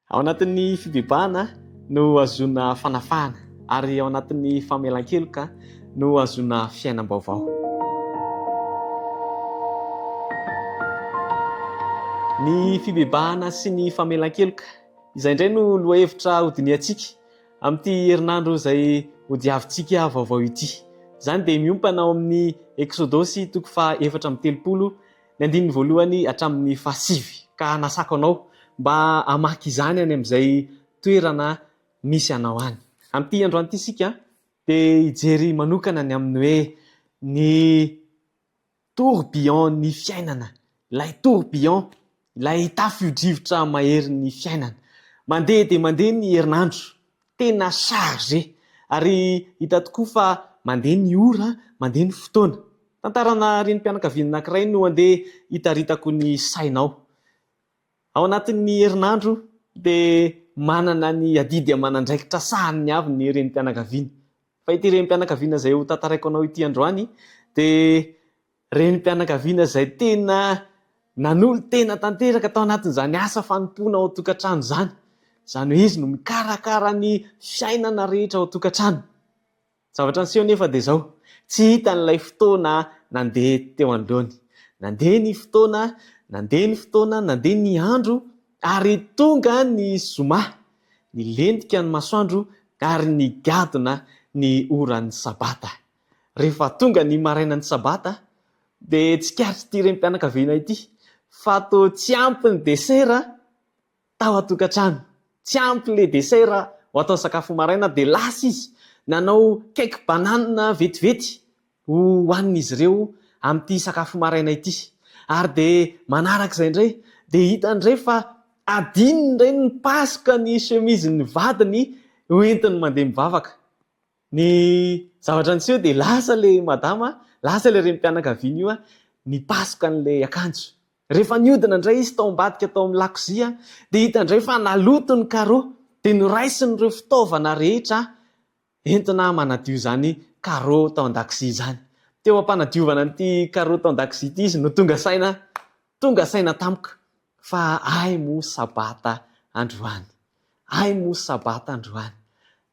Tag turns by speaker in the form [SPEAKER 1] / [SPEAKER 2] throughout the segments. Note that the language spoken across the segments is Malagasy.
[SPEAKER 1] Ao anatin'ny fibebahana no ahazoana fanafahana ary ao anatin'ny famelan-keloka no ahazoana fiainam-baovao. Ny fibebahana sy ny famelan-keloka, izay indray no lohahevitra hodinihantsika amin'ity herinandro izay hodiavintsika vaovao ity. Izany dia miompana ao amin'ny Eksodosy toko faha 34 ny andininy voalohany hatramin'ny fahasivy, ka hanasako anao mba hamaky izany any amin'izay toerana misy anao any. Amin'ity androany ity isika dia hijery manokana ny amin'ny hoe ny tourbillon-n'ny fiainana, ilay tourbillon, ilay tafio-drivotra maherin'ny fiainana. Mandeha dia mandeha ny herinandro, tena chargé, ary hita tokoa fa mandeha ny ora, mandeha ny fotoana. Tantarana renim-pianakaviana anankiray no andeha hitaritako ny sainao. Ao anatin'ny herinandro dia manana ny adidy aman'andraikitra sahaniny avy ny renim-pianakaviana. Fa ity renim-pianakaviana izay ho tantaraiko anao ity androany dia renim-pianakaviana izay tena nanolo-tena tanteraka tao anatin'izany asa fanompoana ao an-tokantrano izany. Izany hoe izy no mikarakara ny fiainana rehetra ao an-tokantrano. Zavatra niseho nefa dia izao, tsy hitany ilay fotoana nandeha teo anoloany. Nandeha ny fotoana, nandeha ny fotoana, nandeha ny andro ary tonga ny zoma. Nilentika ny masoandro ary nigadona ny oran'ny sabata. Rehefa tonga ny marainan'ny sabata dia tsikaritr'ity renim-pianakaviana ity fa toa tsy ampy ny desera tao an-tokantrano. Tsy ampy le dessert ho atao sakafo maraina dia lasa izy nanao cake banane vetivety ho hohanin'izy ireo amin'ity sakafo maraina ity. Ary dia manaraka izay indray dia hita indray fa adinony indray ny mipasoka ny chemise-n'ny vadiny ho entiny mandeha mivavaka. Ny zavatra niseho dia lasa ilay madama, lasa ilay renim-pianakaviana io nipasoka an'ilay akanjo. Rehefa nihodina indray izy tao ambadika tao amin'ny lakozia dia hita indray fa naloto ny carreau dia noraisiny ireo fitaovana rehetra entina manadio izany carreau tao an-dakozia izany. Teo am-panadiovana an'ity carreau tao an-dakozia ity izy no tonga saina, tonga saina tampoka fa hay moa sabata androany. Hay moa sabata androany.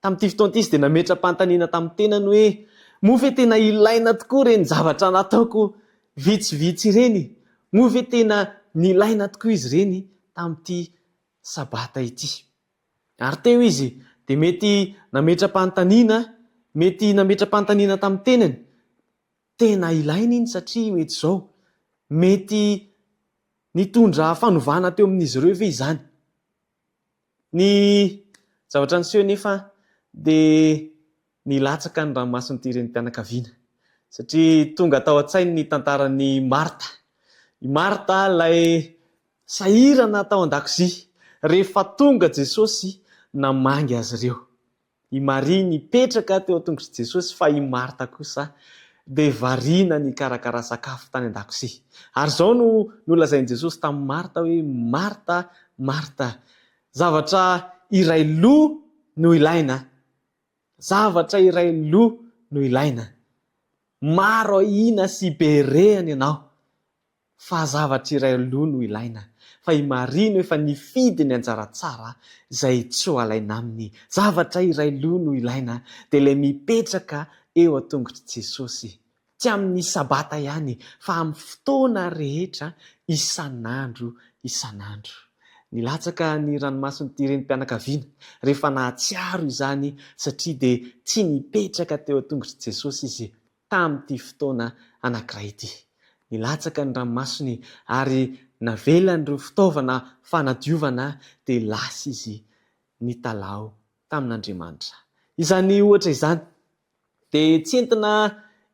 [SPEAKER 1] Tamin'ity fotoana ity izy dia nametra-panontaniana tamin'ny tenany hoe, Moa ve tena ilaina tokoa ireny zavatra nataoko vitsivitsy ireny? Moa ve tena nilaina tokoa izy ireny tamin'ity sabata ity? Ary teo izy dia mety nametra-panontaniana, mety nametra-panontaniana tamin'ny tenany, Tena ilaina iny satria mety izao. Mety nitondra fanovana teo amin'izy ireo ve izany? Ny zavatra niseho nefa dia nilatsaka ny ranomason'ity renim-pianakaviana satria tonga tao an-tsainy ny tantaran'i Marta. I Marta ilay sahirana tao an-dakozia rehefa tonga Jesosy namangy azy ireo. I Maria nipetraka teo an-tongotr'i Jesosy fa i Marta kosa dia variana nikarakara sakafo tany an-dakozia. Ary izao no nolazain'i Jesosy tamin'i Marta hoe, Marta, Marta, zavatra iray loha no ilaina. Zavatra iray loha no ilaina. Maro ahiana sy be rehana ianao. Fa zavatra iray aloha no ilaina, fa i Maria no efa nifidy ny anjara tsara izay tsy ho alaina aminy. Zavatra iray loha no ilaina, dia ilay mipetraka eo an-tongotr'i Jesosy. Tsy amin'ny Sabata ihany, fa amin'ny fotoana rehetra, isan'andro isan'andro. Nilatsaka ny ranomason'ity renim-pianakaviana rehefa nahatsiaro izany, satria dia tsy nipetraka teo an-tongotr'i Jesosy izy tamin'ity fotoana anankiray ity. Nilatsaka ny ranomasony ary navelany ireo fitaovana fanadiovana dia lasa izy nitalaho tamin'Andriamanitra. Izany ohatra izany dia tsy entina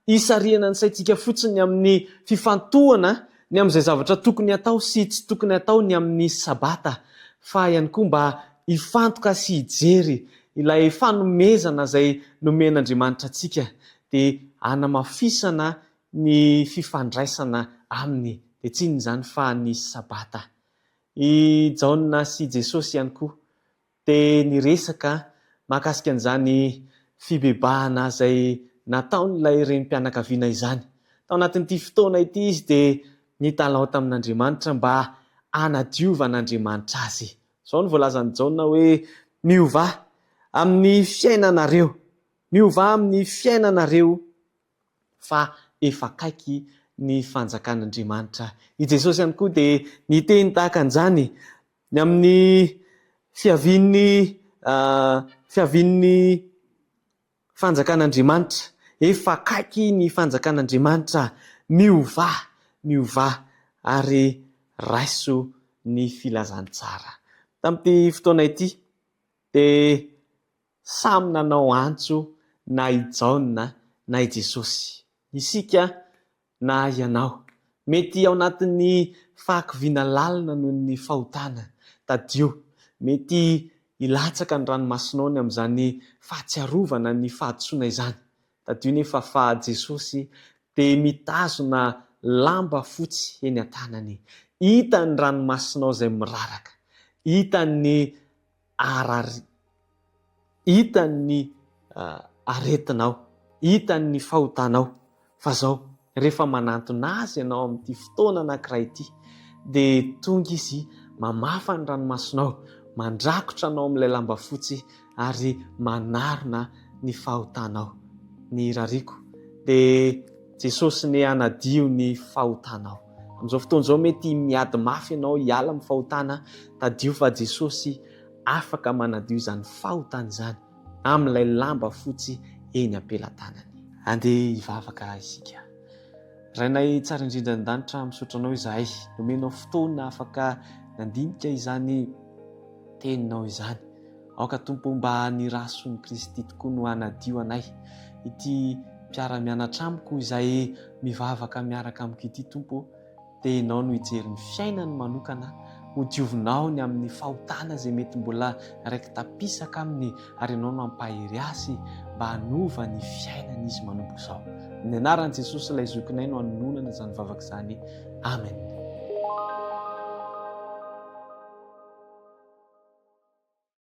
[SPEAKER 1] hisarihana ny saintsika fotsiny amin'ny fifantohana ny amin'izay zavatra tokony hatao sy tsy tokony hatao ny amin'ny Sabata fa ihany koa mba hifantoka sy hijery ilay fanomezana izay nomen'Andriamanitra antsika dia hanamafisana ny fifandraisana Aminy, dia tsy inona izany fa ny Sabata. I Jaona sy Jesosy ihany koa dia niresaka mahakasika an'izany fibebahana izay nataon'ilay renim-pianakaviana izany. Tao anatin'ity fotoana ity izy dia nitalaho tamin'Andriamanitra mba hanadiovan'Andriamanitra azy. Izao no voalazan'i Jaona hoe, Miovà amin'ny fiainanareo, miovà amin'ny fiainanareo fa efa akaiky ny fanjakan'Andriamanitra. I Jesosy ihany koa dia niteny tahaka an'izany ny amin'ny fiavian'ny fiavian'ny fanjakan'Andriamanitra. Efa akaiky ny fanjakan'Andriamanitra. Miovà, miovà ary raiso ny filazantsara. Tamin'ity fotoana ity dia samy nanao antso na i Jaona na i Jesosy. Isika na ianao. Mety ao anatin'ny fahakiviana lalina noho ny fahotana. Tadidio, mety hilatsaka ny ranomasonao ny amin'izany fahatsiarovana ny fahadisoana izany. Tadidio nefa fa Jesosy dia mitazona lamba fotsy eny an-tanany. Hitany ny ranomasonao izay miraraka. Hitany ny harary, hitany ny aretinao, hitany ny fahotanao, fa zao, rehefa manantona Azy ianao amin'ity fotoana anankiray ity, dia tonga Izy mamafa ny ranomasonao, mandrakotra anao amin'ilay lamba fotsy ary manarona ny fahotanao. Ny irariako dia Jesosy ne hanadio ny fahotanao. Amin'izao fotoana izao mety miady mafy ianao hiala amin'ny fahotana, tadidio fa Jesosy afaka manadio izany fahotana izany amin'ilay lamba fotsy eny am-pelatanany. Andeha hivavaka isika. Rainay tsara indrindra any an-danitra, misaotra anao izahay nomenao fotoana afaka nandinika izany teninao izany. Aoka Tompo mba ny ra soan'i Kristy tokoa no hanadio anay. Ity mpiara-mianatra amiko izay mivavaka miaraka amiko ity Tompo ô, dia Ianao no hijery ny fiainany manokana, ho diovinao ny amin'ny fahotana izay mety mbola raiki-tapisaka aminy ary Ianao no hampahery azy mba hanova ny fiainany izy manomboka izao. Amin'ny anaran'i Jesosy ilay zokinay no anononana izany vavaka izany. Amen.